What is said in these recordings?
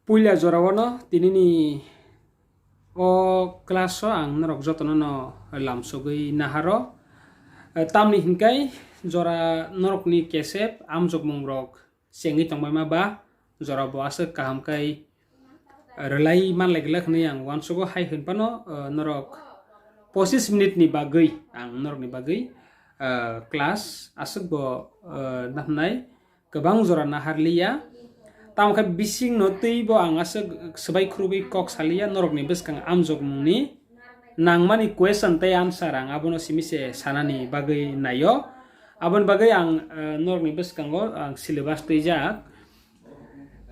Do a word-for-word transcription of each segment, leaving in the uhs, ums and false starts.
Puila jorao no tinini o class o ang norok jotono no lamsogwi naharo. Eh, tamni hinkai jora norokni kesep amjokmung rok chengwi tongbaima ba jora bo aswk kaham kai rwlai manlai glak hwnwi ang uansugo, hai hwn phano, eh, norok pochis minute ni bagwi ang norokni bagwi, eh, class aswk bo, eh, nahnai kwbang jora naharliya. Tamo khe bisingno twibo ang aswk swbai khurubwi kok saliya, norokni bwskang amjokmungni nangmani question tei answer ang abono simi se sanani bagwi naio. Aboni bagwi ang, eh, norokni bwskango ang syllabus twijak.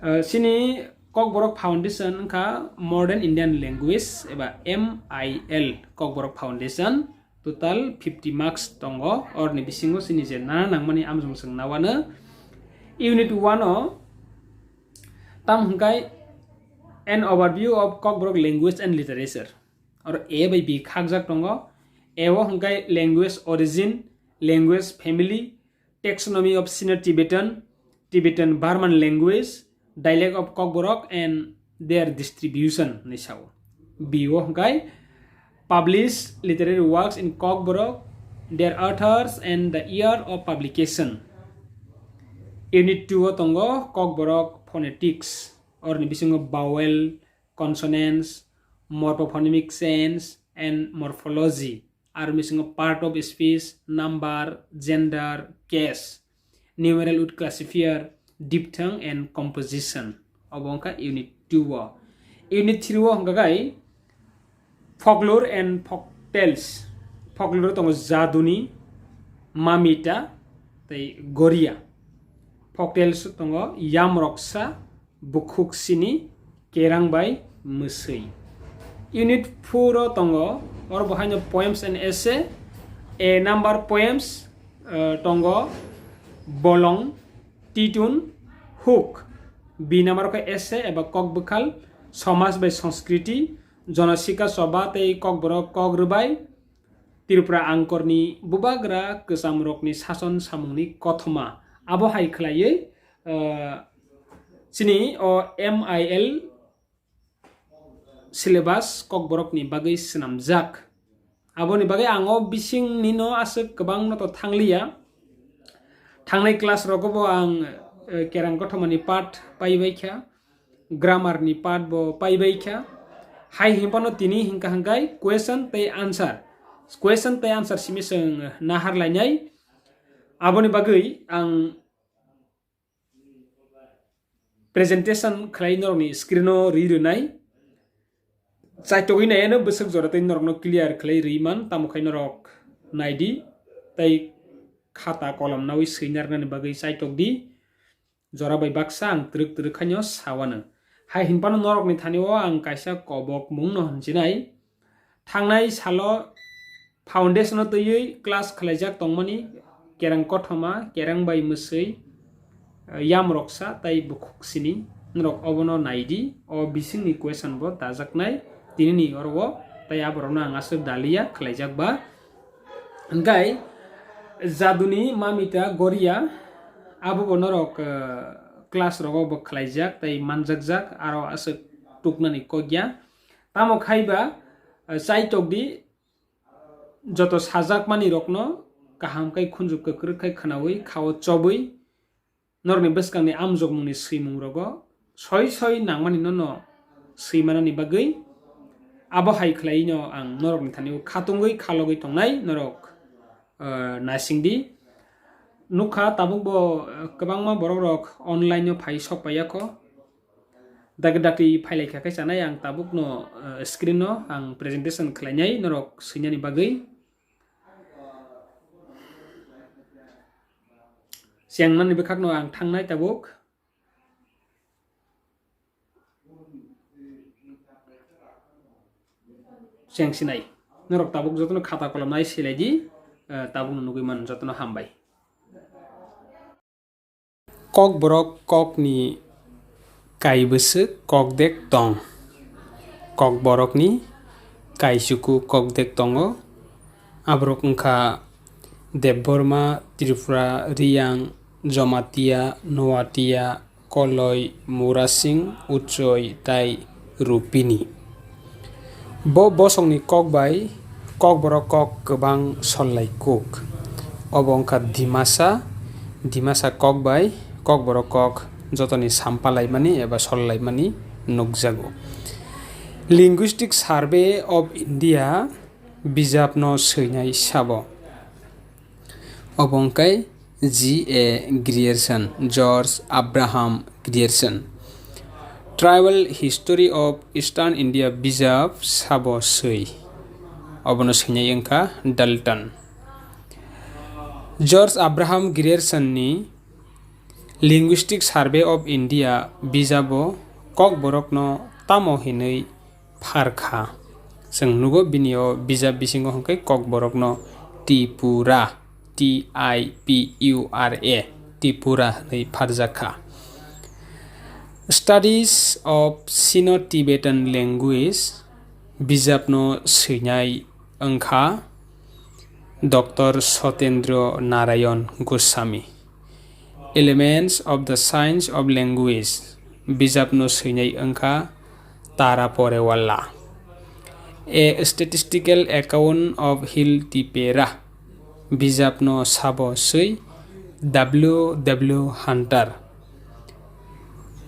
Eh, chini Kokborok Foundation wngkha Modern Indian Language eba M I L Kokborok Foundation. Total fifty marks tongo. Orni bisingo chini je nana nangmani amjong chwng nawano. Unit one o tam hwnkhe an overview of Kokborok language and literature. Oro A bai B khakjak tongo. A o hwnkhe language origin, language family, taxonomy of Sino-Tibetan, Tibetan-Burman language, dialect of Kokborok and their distribution hinwi sao. B o hwnkhe publish literary works in Kokborok, their authors and the year of publication. Unit two o tongo Kokborok phonetics, orni bisingo vowel, consonants, morphophonemic change and morphology, aro bisingo part of speech, number, gender, case, numeral with classifier, diphthong and composition. Obo wngkha unit two o. Unit three o hwnkha khe folklore and folk tales. Folklore tongo Jaduni, Mamita, tei Goria. Folk tales tongo Yamroksa, Bukhuk Sini, Kerang bai Mwswi. Unit four o tongo, oro bo haino poems and essay. A number poems, eh, tongo Bolong, Titun, Hook. B number khe essay eba kok bwkhal, Somaj bai Sanskriti, Jonosikha Sobha tei Kokborok kok rwbai, Tripura Angkorni bubagra kwchamrokni sason samungni kothoma. Abo hai khlaiwi, eh, chini o M I L syllabus Kokborokni bagwi swnamjak. Aboni bagwi ang o bisingni no aswk kwbangno to thangliya. Thangnai class rogo bo ang, eh, kerang kothomani part paibai kha, grammar ni part bo paibai kha. Hai hinphano tini hingka hingkai question tei answer, question tei answer simi chwng nahar lainai. Aboni bagwi ang presentation khlai norokni screen o ri rwnai. Chaitogwi nai ano bwswk jora tei norokno clear khlai rwi man, tamo khai norok nai di tei khata kolom nawi swi narwknani bagwi chaitok di. Jora bai baksa ang twrwk twrwk khaino sa uanw. Hai hinphano norokni thani o ang kaisa kobok mungno hwnsinai. Thangnai salo foundation o twiwi class khlaijak tongmani kerang kothoma, kerang bai mwswi, eh, yam roksa tei bukhuk sini. Norok obono nai di, o bisingni question bo dajaknai tinini oro o, tei aborokno ang aswk dalia khlaijak ba. Hingkai jaduni mamita goria, abo bo norok, eh, class rogo bo khlaijak tei manjakjak, aro aswk tuknani kokya. Tamo khai ba, eh, chaitok di, joto sajakmani rokno kaham khai khunju kwkrwk khai khwnawi, khao chobwi, norokni bwskangni amjokmungni swimung rogo soi soi nangmani nono swimanani bagwi. Abo hai khlai no ang norokni thani o khatungwi khalogwi tongnai norok, eh, naising di. Nukha tabuk bo, eh, kwbangma borok rok online o phai sok paiyakho. Dak-, dakti phailai kha khe chanai ang tabukno, eh, screen no ang presentation khlainai norok swinani bagwi. Chengmani bwkhakno ang thangnai tabuk. Chengsinai. Norok tabuk jotono khata kolom nai silai di, eh, tabukno nugwi man jotono hambai. Kokborok kokni kaibwswk kokdek tong. Kokborokni kaichuku kokdek tongo. Aborok wngkha Debbarma, Tripura, Riyang, Jamatia, Noatia, Koloi, Murasing, Uchoi tei Rupini. Bo bosongni kok bai kokborok kok kwbang sollai kuk. Obo wngkha Dimasa, Dimasa kok bai kokborok kok jotoni sampalaimani eba sollaimani nukjago. Linguistic Survey of India bijapno swinai sabo. Obo wngkha G A Grierson, George Abraham Grierson. Tribal History of Eastern India bijap sabo swi. Obono swinai wngkha Dalton. George Abraham Grierson ni Linguistic Survey of India bijabo kokborokno tamo hinwi phar kha. Chwng nugo bini o bijap bisingo hwnkhe kokborokno Tipura, T I P U R A, Tipura hwnwi pharjak kha. Studies of Sino-Tibetan Language bijapno swinai wngkha Doctor Sotendra Narayan Goswami. Elements of the Science of Language bijapno swinai wngkha Tara Porewalla. A Statistical Account of Hill Tipera bijapno sabo swi W W Hunter.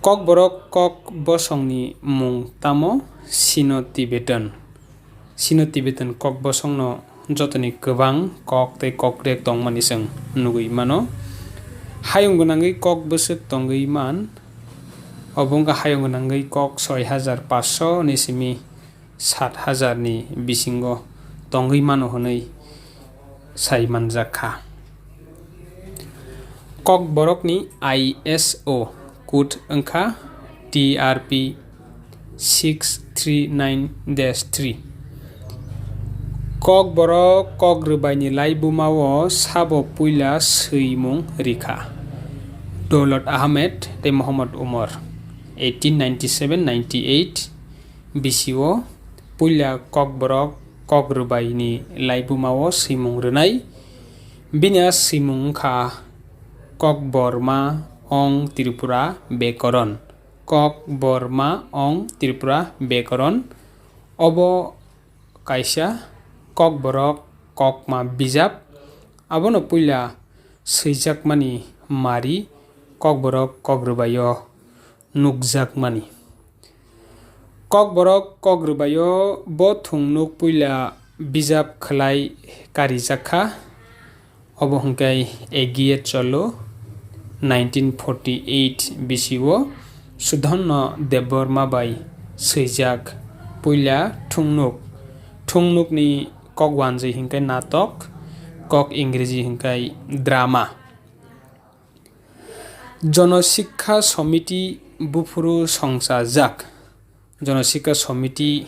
Kokborok kok bosongni mung tamo Sino-Tibetan. Sino-Tibetan kok bosongno jotoni kwbang kok tei kok rek tongmani chwng nugwi mano. Hayung gwnangwi kok bwswk tongwi man, obo wngkha hayung gwnangwi kok soi hajar paanch sho ni simi sat hajar ni bisingo tongwi mano hwnwi sai manjak kha. Kokborokni I S O code wngkha T R P six three nine dash three. Kokborok kok rwbaini laibumao sabo puila swimung rikha Dolot Ahmed tei Mohammad Umar, eighteen ninety-seven ninety-eight. Bisio puila kokborok kok rwbaini laibumao swimung rwnai. Bini a swimung wngkha Kokborma ong Tripura Bekoron. Kokborma ong Tripura Bekoron. Obo kaisa kokborok kokma bijap. Abono puila swijakmani mari kokborok kok rwbaio nukjakmani. Kokborok kok rwbaio bo thungnuk puila bijap khwlai karijak kha. Obo hwnkhe Egiye Cholo, nineteen forty eight bisio Sudhanno Debbarma bai swijak puila thungnuk. Thungnukni kok wanjwi hwnkhe natok, kok Ingreji hwnkhe drama. Jono Sikha Somiti buphuru songchajak. Jono Sikha Somiti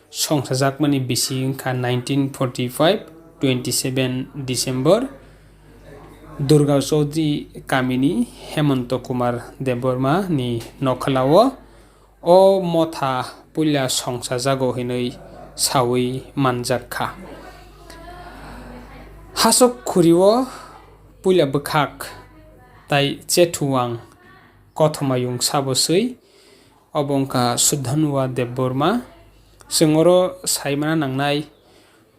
songchajakmani bisi wngkha nineteen forty five, twenty seven December, Durga Chaudhary kamini Hemanto Kumar Debbarma ni nokhlao. O motha puila songchajago hinwi sawi manjak kha. Hasuk khurio puila bwkhak tai chethuwang kothomayung sabo swi, obo wngkha Sudhanwa Debbarma. Chwng oro saimana nangnai,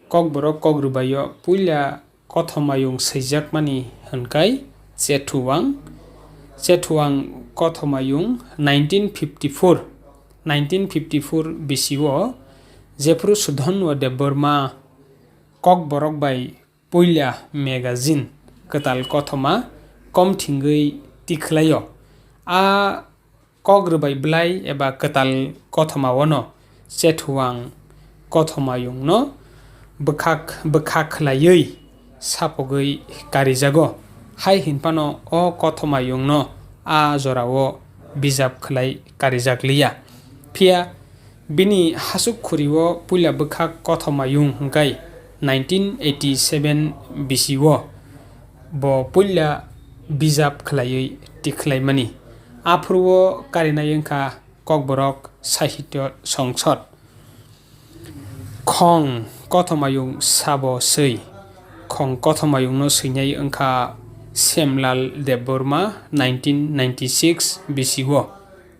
kokborok kok rwbaio puila kothomayung swijakmani hwnkhai Chethuwang. Chethuwang kothomayung nineteen fifty four, nineteen fifty four bisio jephuru Sudhanwa Debbarma kokborok bai puila magazine kwtal kothoma komthingwi tikhlaio. A kok rwbai bwlai eba kwtal kothoma-o no Chethuwang kothomayung no bwkhak bwkha khwlaiwi sapogwi karijago. Hai hinphano o kothomayung no a jorao bijap khwlai karijak liya. Phiya bini hasuk khurio puila bwkhak kothomayung hwnkhe nineteen eighty seven bisio bo puila bijap khwlaiwi tikhlaimani. Aphuru-o karinai wngkha Kokborok Sahitya Songsad. Khong kothomayung sabo swi. Khong kothomayungno swinai wngkha Semlal Debbarma nineteen ninety-six bisio,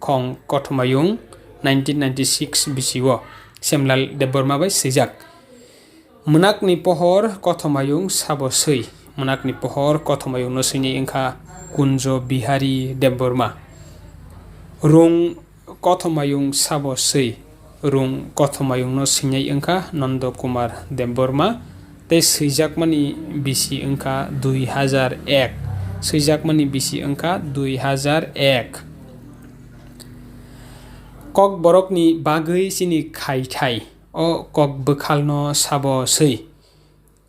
Khong Kothomayung nineteen ninety-six bisio Semlal Debbarma bai swijak. Mwnakni pohor Kothomayung sabo swi, mwnakni pohor Kothomayungno swinai wngkha Kunjo Bihari Debbarma. Rung Kothomayung sabo swi, Rung Kothomayungno swinai wngkha Nondo Kumar Debbarma, tei swijakmani bisi wngkha dui hajar ek, swijakmani bisi wngkha dui hajar ek. Kokborokni bagwi chini khaithai o kok bwkhalno sabo swi,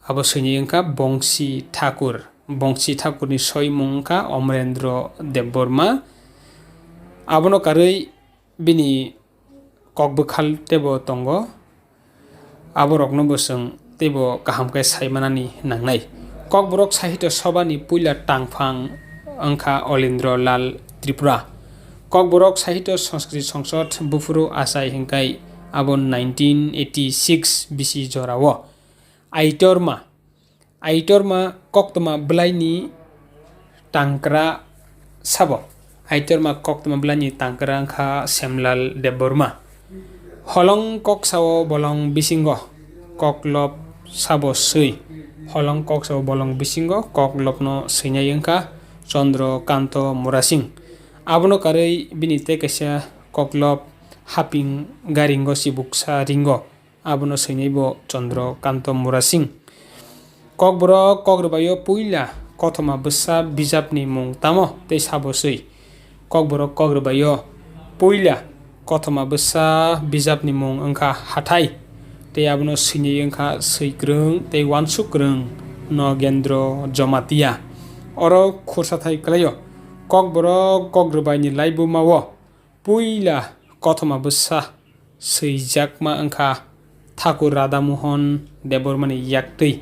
abo swinai wngkha Bongsi Thakur. Bongsi Thakurni soimung wngkha Omrendro Debbarma. Abono karwi bini kok bwkhal teibo tongo. Aborokno bo chwng teibo kaham khe saimanani nangnai. Kokborok Sahitya Sabhani puila tangphang wngkha Olindro Lal Tripura. Kokborok Sahitya Sanskriti Songsod buphuru achai hwnkhe abo nineteen eighty-six bisi jorao. Aitorma, Aitorma koktwma bwlaini tangkra sabo. Aitorma koktwma bwlaini tangkra wngkha Semlal Debbarma. Holong koksao bolong bisingo koklop sabo swi. Holong koksao bolong bisingo koklopno swinai wngkha Chandra Kanto Murasing. Abono karwi bini tei kaisa koklop haping garingo chibuksa ringo. Abono swinai bo Chandra Kanto Murasing. Kokborok Kokrwbaio puila kothoma bwsa bijapni mung tamo tei sabo swi. Kokborok Kokrwbaio puila kothoma bwsa bijapni mung wngkha Hathai, tei abono swinai wngkha Swikwrwng tei Uansuk Kwrwng Nogendro Jamatia. Oro khursathai kwlaio, Kokborok Kokrwbaini laibumao puila kothoma bwsa swijakma wngkha Thakur Radha Mohan Debbarmani yaktwi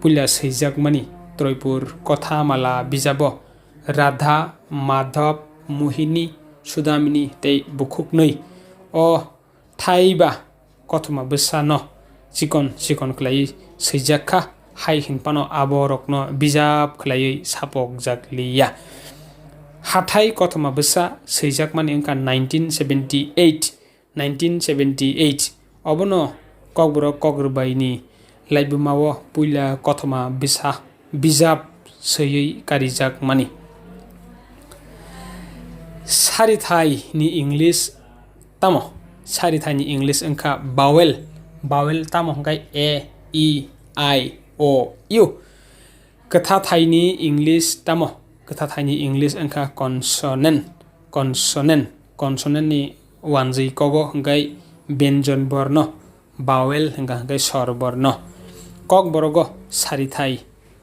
puila swijakmani Troipur Kothamala bijabo Radha, Madhab, Mohini, Sudamini tei bukhuknwi. O thaiba kothoma bwsano chikon chikon khlaiwi swijak kha, hai hwn phano aborokno bijap khlaiwi sapokjak li ya. Hathai kothoma bwsa swijakmani wngkha nineteen seventy eight, nineteen seventy eight. Obono Kokborok Kokrwbaini laibumao puila kothoma bwsa bijap swiwi karijakmani. Sarithai ni English tamo? Sarithai ni English wngkha vowel. Vowel tamo hwnkhe A, E, I, O, U. Kwtha thai ni English tamo? Kwtha thai ni English wngkha consonant. Consonant. Consonant ni wanjwi kogo hwnkhe byanjan borno. Vowel hwnkha hwnkhe sor borno. Kokborogo sarithai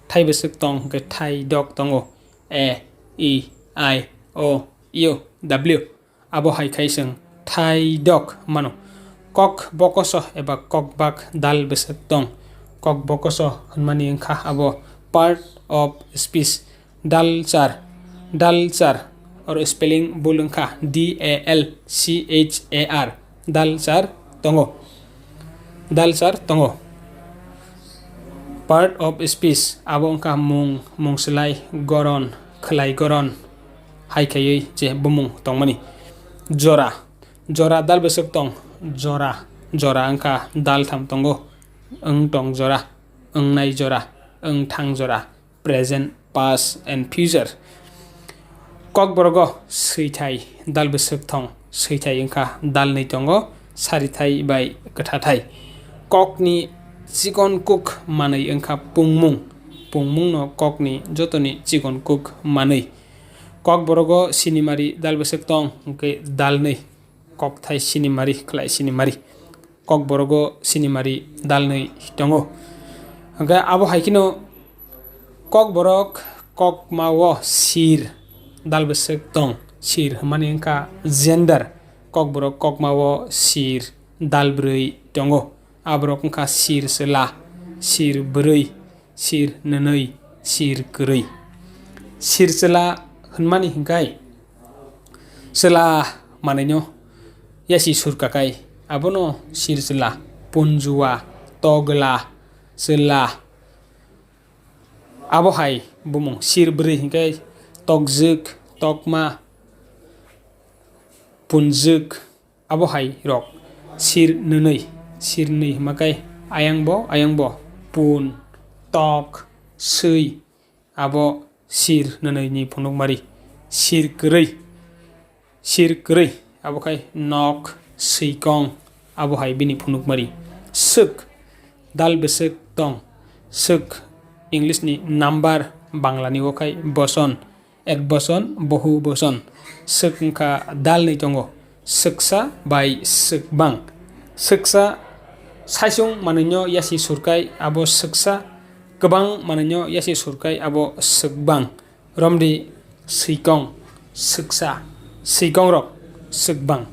thai bwswk tong hwnkhe thai dok tongo. A, E, I, O, U, W. Abo hai khai chwng thai dok mano. Kok bokoso eba kokbak dal bwswk tong. Kok bokoso hwnmani wngkha abo part of speech. Dalchar, dalchar, oro spelling bul wngkha D A L C H A R, dalchar tongo, dalchar tongo. Part of speech, abo wngkha mung, mung swlai, goron, khwlai goron, hai khaiwi je bumung tongmani. Jora, jora dal bwswk tong, jora, jora wngkha dal tham tongo, wng tong jora, wngnai jora, wng thang jora. Present, past and future. Kokborogo swithai dal bwswk thong, swithai wngkha dalnwi tongo, sarithai bai kwthathai. Kokni chikon kuk manwi wngkha pungmung, pungmungno kokni jotoni chikon kuk manwi. Kokborogo sinimari dal bwswk tong hwnkhe dalnwi. Kokthai sinimari, khlai sinimari. Kokborogo sinimari dalnwi tongo. Hwnkhe abo hai kheno kokborok kokmao sir dal bwswk tong. Sir hwnmani wngkha gender. Kokborok kokmao sir dal bwrwi tongo. Aborok wngkha sir chwla, sir bwrwi, sir nwnwi, sir kwrwi. Sir chwla hwnmani hwnkhe chwla manwino yasi sur kakai, abono sir chwla, punjua, togwla, chwla. Abo hai Bumung sir bwrwi hinkhe tokjwk, tokma, punjwk, abo hai rok. Sir nwnwi, sir nwnwi hwnba khe ayangbo, ayangbo, pun, tok, swi, abo sir nwnwi ni phunukmari. Sir kwrwi, sir kwrwi, abo khai nok, swikong, abo hai bini phunukmari. Swk, dal bwswk tong, swk English ni number, Bangla ni o khai boson, ek boson, bohu boson. Swk wngkha dal ni tongo, swksa bai swkbang. Swksa saisung manwino yasi surkai abo swksa, kwbang manwino yasi surkai abo swkbang. Romdi swikong, swksa, swikongrok, swkbang.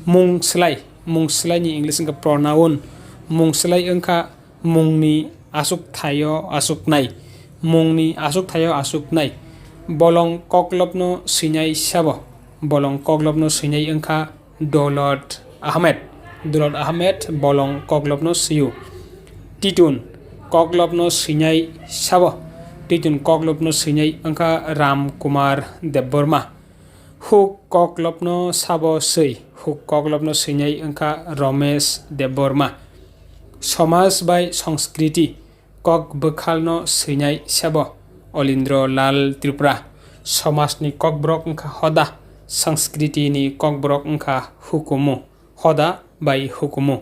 Mung swlai, mung swlaini English wngkha pronoun. Mung swlai wngkha mungni aswkthaio aswknai. Mungni aswkthaio aswknai. Bolong koklopno swinai sabo. Bolong koklopno swinai wngkha Dolot Ahmed. Dolot Ahmed bolong koklopno swiyo. Titun koklopno swinai sabo. Titun koklopno swinai wngkha Ram Kumar Debbarma. Huk koklopno sabo swi. Huk koklopno swinai wngkha Romesh Debbarma. Somaj bai Sanskriti kok bwkhalno swinai sabo Olindro Lal Tripura. Somajni kokborok wngkha hoda, Sanskriti ni kokborok wngkha hukumu, hoda bai hukumu.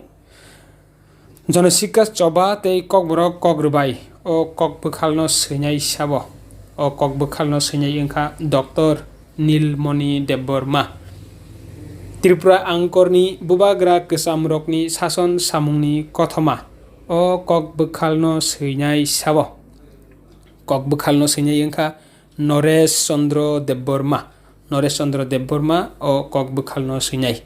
Jonosikha Choba tei kokborok kok rwbai o kok bwkhalno swinai sabo. O kok bwkhalno swinai wngkha Doctor Nilmoni Debbarma. Tripura Angkorni bubagra kwchamrokni sason samungni kothoma o kok bwkhalno swinai sabo. Kok bwkhalno swinai wngkha Noresh Chandra Debbarma. Noresh Chandra Debbarma o kok bwkhalno swinai.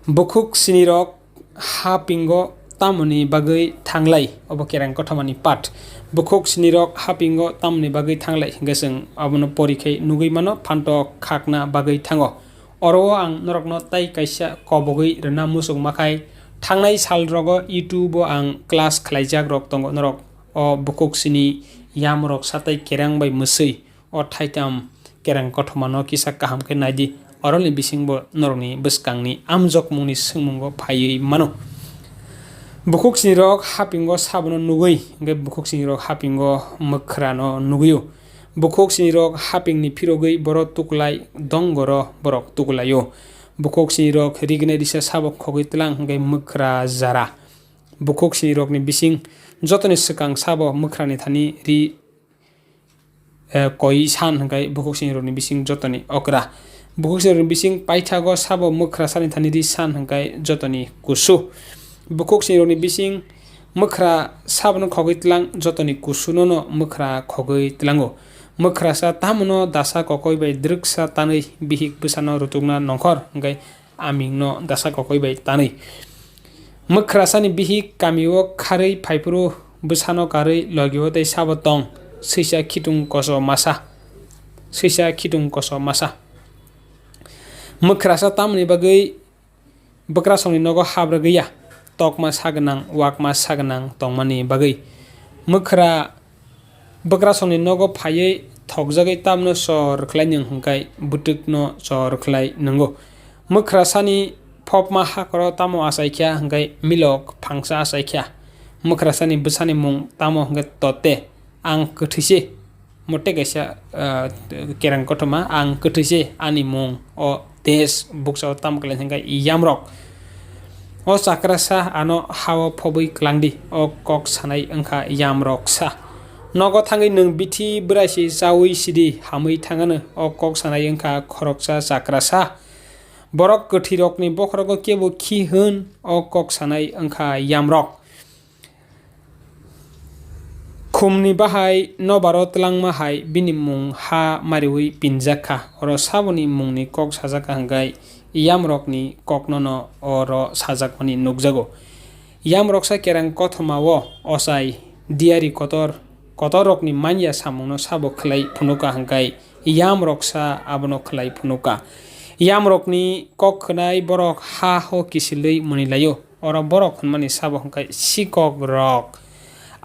Bukhuk sinirok hapingo tamoni bagwi thanglai? Obo kereng kothomani part. Bukhuk sinirok hapingo tamoni bagwi thanglai hingke chwng abono porikhai nugwi mano, phantok khakna bagwi thango. Oro o ang norokno tai kaisa kobogwi rwna muchung makhai, thangnai salrogo YouTube o ang class khlaijak rok tongo norok o bukhuk sini yamrok satai kereng bai mwswi. O thaitam kereng kothomano kisa kaham khe naidi, oroni bisingbo norokni bwskangni amjokmungni swngmungo phaiwi mano. Bukhuk sinirok hapingo sabono nugwi, hwnkhe bukhuk sinirok hapingo mwkhrano nugwio. Bukhuk sinirok hapingni phirogwi boro tukulai dongoro borok tukulaio. Bukhuk sinirok rignai risa sabo khogwi tlang hwnkhe mwkhra jara. Bukhuk sinirokni bising jotoni swkang sabo mwkhrani thani ri eh, koi san hwnkhe bukhuk sinirokni bising jotoni okra. Bukhuk sinirokni bising paithago sabo mwkhra sani thani ri san hwnkhe jotoni kusu. Bukhuk sinirokni bising mwkhra sabono khogwi tlang, jotoni kusunono mwkhra khogwi tlango. Mwkhrasa tamono dasa kokoi bai drwksa tanwi bihik bwsano rutukna nongkhor hwnkhe amingno dasa kokoi bai tanwi. Mwkhrasani bihik kamio kharwi phaiphuru bwsano karwi logio tei sabo tong, swisa khitung koso masa, swisa khitung koso masa. Mwkhrasa tamoni bagwi bwkrasongni nogo habrwgwi ya, tokma sa gwnang, wakma sa gwnang tongmani bagwi. Mwkhra bwkrasongni nogo phaiwi thokjagwi tamno chor khlai nwng hwnkhe bwtwkno chor khlai nwngo. Mwkhrasani phopma hakoro tamo achaikha hwnkhe milok phangsa achaikha. Mwkhrasani bwsani mung tamo hwnkhe Tote, ang kwthwise. Mote kaisa, ah, kereng kothoma, ang kwthwise ani mung o desh bukchao tamo khlai hwnkhe yamrok. O chakrasa ano hao phobwi klangdi, o kok sanai wngkha yamroksa. Nogo thangwi nwng bithi bwraisi chaui sidi hamwi thangano, o kok sanai wngkha khoroksa chakrasa. Borok kwthwirokni bokhorogo kebo khi hwn, o kok sanai wngkha yamrok. Khumni bahai nobaro twlangma hai bini mung ha mariui pinjak kha. Oro saboni mungni kok sajak kha hwnkhe yamrokni koknono oro sajakmani nukjago. Yamroksa kereng kothoma o ochai diyari kotor, kotorrokni manya samungno sabo khlai phunukha hwnkhe yamroksa abono khlai phunukha. Yamrokni kok khwnai borok ha ho kisilwi mwnwi laio. Oro borok hwnmani sabo hwnkhe sikok rok.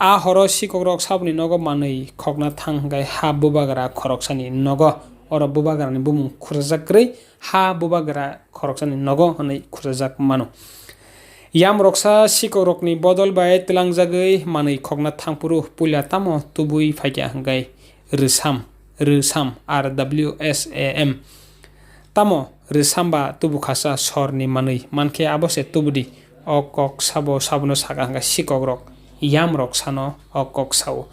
A horo sikokrok saboni nogo manwi khokna thang hwnkhe ha bubagra khoroksani nogo. Oro bubagrani bumung khurjak kwrwi ha bubagra khoroksani nogo hwnwi khurjak mano. Yamroksa sikokrokni bodol bai tlangjagwi manwi khokna thangphuru puila tamo tubui phaikha hwnkhe rwsam, rwsam, R W S A M. Tamo rwsam ba tubukhasa sorni manwi mankhe abo se tubudi. O kok sabo sabono saka hwnkhe sikokrok yamrok sano o kok sao.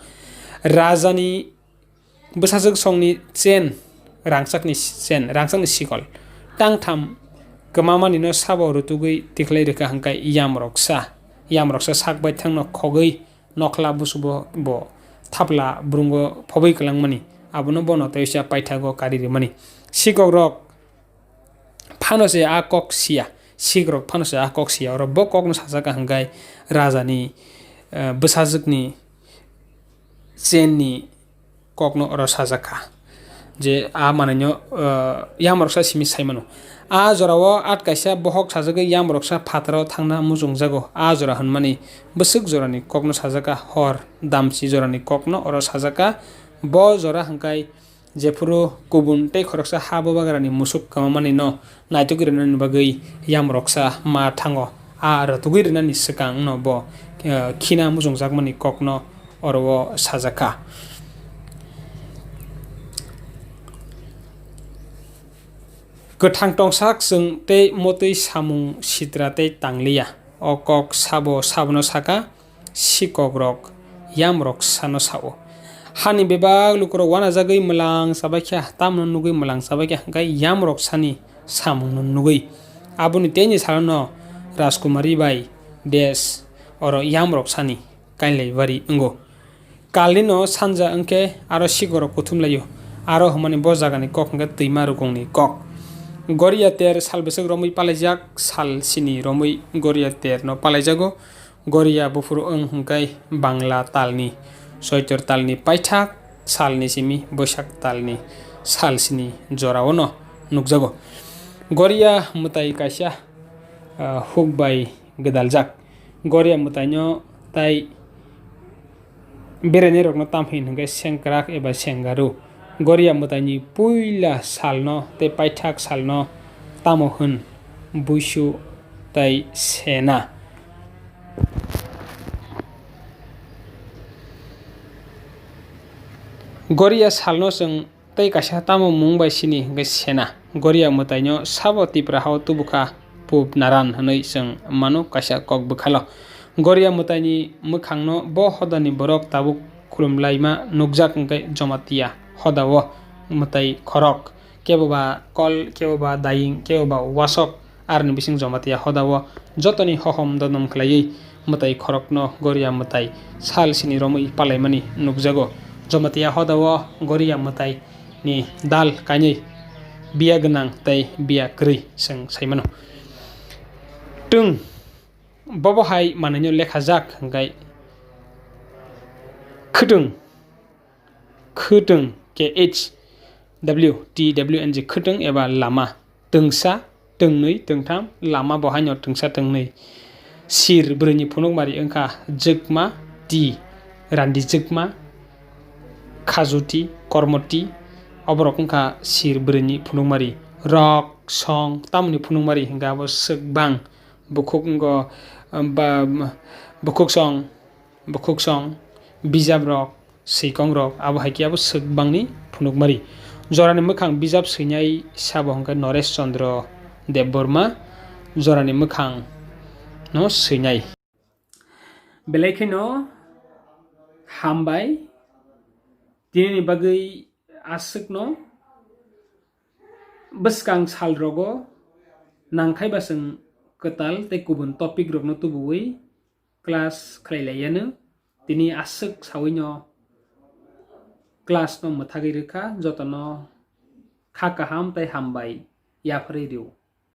Rajani bwsajwk songni chen, rangchakni chen, rangchakni sikol tangtham kwmamanino sabo rutugwi tikhlai rwkha hwnkhe yamroksa. Yamroksa sak baithangno khogwi nokhla busubo bo thapla brungo phobwi kwlangmani, abono bono teisa paithago kari rwmani. Sikokrok phano se a kok siya, sikrok phano se a kok siya, oro bo kokno sajak hwnkhe rajani, eh, bwsajwkni chenni kokno oro sajak kha. Je a manwino, eh, yamroksa simi sai mano. A jorao at kaisa bohok sajagwi yamroksa phataro thangna muchungjago. A jora hwnmani bwswk jorani kokno sajak kha, hor damchi jorani kokno oro sajak kha. Bo jora hwnkhe jephuru kubun tei khoroksa ha bubagrani musuk kwmamanino naitugwi rwnani bagwi yamroksa ma thango. A rwtugwi rwnani swkangno bo, eh, khina muchungjakmani kokno oro o sajak kha. Kwthang tongsak chwng tei motwi samung sitra tei tangliya. O kok sabo sabono saka, sikokrok yamrok sano sao. Hani bebak lukurok wanajagwi mwlang chabaikha, tamno nugwi mwlang chabaikha, hwnkhe yamrok sani samungno nugwi. Aboni teini salono Rajkumari bai Des oro yamrok sani kainlai bari wngo. Kalnino sanja wngkhe aro sikorok kuthumlaio. Aro hwnmani bo jagani kok hwnkhe twima rukungni kok. Goria ter sal bwswk romwi palaijak, sal sini romwi Goria terno palaijago. Goria buphuru wng hwnkhe Bangla talni Soitor talni paithak salni simi Boisak talni sal sini joraono nukjago. Goria mwtai kaisa, ah, huk bai gwdaljak. Goria mwtaino tai berainairokno tamo hwn hwnkhe sengkrak eba senggaru. Goria mwtaini puila salno tei paithak salno tamo hwn buisu tei sena. Goria salno chwng tei kaisa tamo mung bai sini hwnkhe sena. Goria mwtaino sabo Tipra hao tubukha Pub Naran hwnwi chwng mano kaisa kok bwkhalo. Goria mwtaini mwkhangno bo hodani borok tabuk khulumlaima nukjak hwnkhe Jamatia hodao mwtai khorok, keboba kol, keboba daying, keboba wasok, aroni bising Jamatia hodao jotoni hohom dodom khlaiwi mwtai khorokno Goria mwtai sal sini romwi palaimani nukjago. Jamatia hodao Goria mwtai ni dal kainwi biya gwnang tei biya kwrwi chwng sai mano. Twng bobo hai manwino lekhajak hwnkhe khwtwng, khwtwng, K H W T W N G, khwtwng eba lama. Twngsa, twngnwi, twngtham, lama bo haino twngsa, twngnwi. Sir bwrwini phunukmari wngkha jwkma, ti, randi jwkma, khajuti, kormoti, oborok wngkha sir bwrwini phunukmari. Rok, song, tamoni phunukmari hwnkhe abo swkbang bukhuk wngo, ba, bukhuk song, bukhuk song, bijap rok, swikong rok, abo hai khe abo swkbangni phunukmari. Jorani mwkhang bijap swinai sabo hwnkhe Noresh Chandra Debbarma, jorani mwkhang no swinai. Belai kheno hambai, tinini bagwi aswkno bwskang sal rogo nangkhai ba chwng kwtal tei kubun topic rokno tubuwi class khlai lai yano. Tini aswk sawino class no mwthagwi rwkha, jotono kha kaham tei hambai yapharwi rw.